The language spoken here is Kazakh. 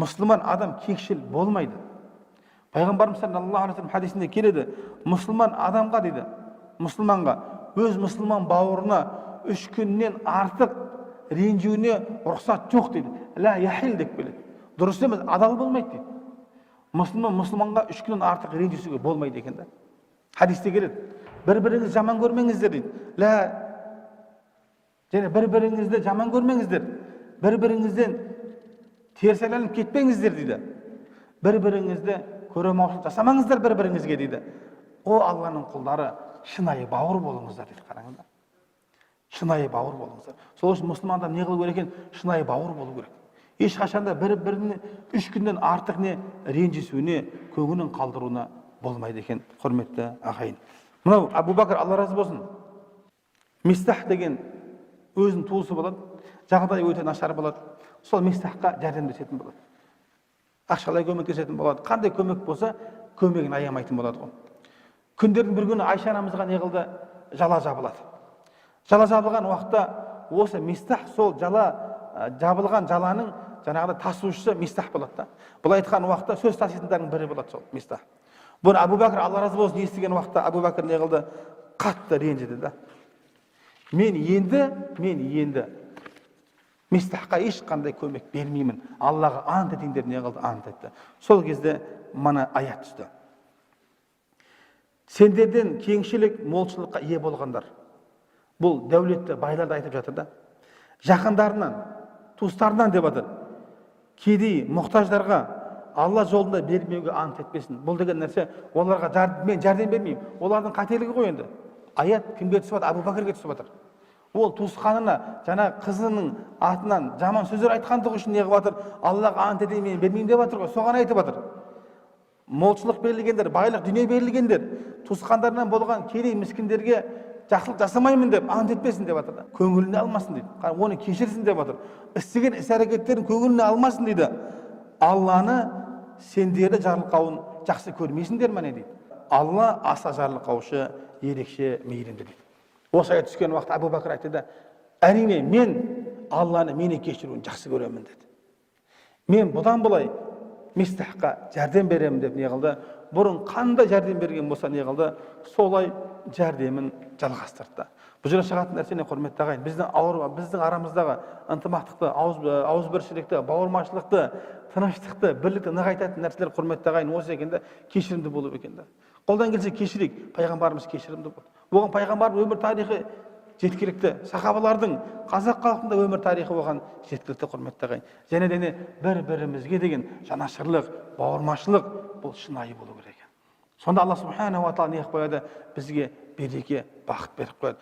Мұсылман адам кекшіл болмайды. Пайғамбарымыз саллаллаху алейхи вассалам хадисінде келеді: мұсылман адамға дейді, мұсылманға, өз мұсылман бауырына 3 күннен артық ренжуіне рұқсат жоқ дейді. Ля яхил деп келеді, дұрыс емес, адал болмайды дейді. Мұсылман мұсылманға 3 күннен артық ренжісуге болмайды екен да. Хадисте келеді: бір біріңізді жаман көрмеңіздер дейді. Лә және бір біріңізді жаман көрмеңіздер, бір біріңізден теріс айналып кетпеңіздер дейді, бір біріңізді көремаушылық жасамаңыздар бір біріңізге дейді. О Алланың құлдары, шынайы бауыр болыңыздар дейді. Қараңыздар, шынайы бауыр болыңыздар. Сол үшін мұсылман адам не қылу керек екен? Шынайы бауыр болу керек. Ешқашан да бір біріне 3 күннен артық не ренжісуіне, көңілін қалдыруына болмайды екен. Құрметті ағайын, мынау Әбу Бәкір, Алла разы болсын, Мистах деген өзінің туысы болады, жағдайы өте нашар болады. Сол Мистахқа жәрдемдесетін болады, ақшалай көмектесетін болады, қандай көмек болса, көмегін аямайтын болады ғой. Күндердің бір күні Айша анамызға не қылды? Жала жабылады. Жала жабылған уақытта осы Мистах, сол жала жабылған жаланың жаңағыдай тасушысы Мистах болады да. Былай айтқан уақытта, сөз таситындардың бірі болады сол Мистах. Бұны Әбу Бәкір, Алла разы болсын, естіген уақытта Әбу Бәкір не қылды? Қатты ренжіді да. Мен енді Мистахқа ешқандай көмек бермеймін, Аллаға ант етейін деп не қылды? Ант етті. Сол кезде мына аят түсті: сендерден кеңшілік, молшылыққа ие болғандар, бұл дәулетті байларды айтып жатыр да, жақындарынан, туыстарынан деп жатыр, кедей, мұқтаждарға Алла жолында бермеуге ант етпесін. Бұл деген нәрсе, оларға мен жәрдем бермеймін. Олардың қателігі ғой енді. Аят кімге түсіп жатыр? Әбу Бәкірге түсіп жатыр. Ол туысқанына жаңа қызының атынан жаман сөздер айтқандығы үшін не қылып жатыр? Аллаға ант етейін, мен бермеймін деп жатыр ғой, соған айтып жатыр. Молшылық берілгендер, байлық дүние берілгендер туысқандарынан болған кедей, міскіндерге жақсылық жасамаймын деп ант етпесін деп жатыр да. Көңіліне алмасын дейді, оны кешірсін деп жатыр. Істеген іс әрекеттерін көңіліне алмасын дейді. Алланы сендерді жарылқауын жақсы көрмейсіңдер ме, не дейді? Алла аса жарылқаушы, ерекше мейірімді дейді. Осы аят түскен уақытта Әбу Бәкір айтты да: әрине, мен Алланы мені кешіруін жақсы көремін деді, мен бұдан былай Мистахқа жәрдем беремін деп не қылды? Бұрын қандай жәрдем берген болса, не қылды, солай жәрдемін жалғастырды. Бұл жерде шығатын нәрсе не, құрметті ағайын? Біздің арамыздағы ынтымақтықты, ауызбіршілікті, бауырмашылықты, тыныштықты, бірлікті нығайтатын нәрселер, құрметті ағайын, осы екен да: кешірімді болу екен да. Қолдан келсе, кешірейік. Пайғамбарымыз кешірімді болды. Оған пайғамбардың өмір тарихы жеткілікті, сахабалардың, қазақ халқының да өмір тарихы оған жеткілікті, құрметті ағайын. Және де не, бір бірімізге деген жанашырлық, бауырмашылық, бұл шынайы болу керек екен. Сонда Алла субханала тағала не қылып қояды? Бізге береке, бақыт беріп қояды.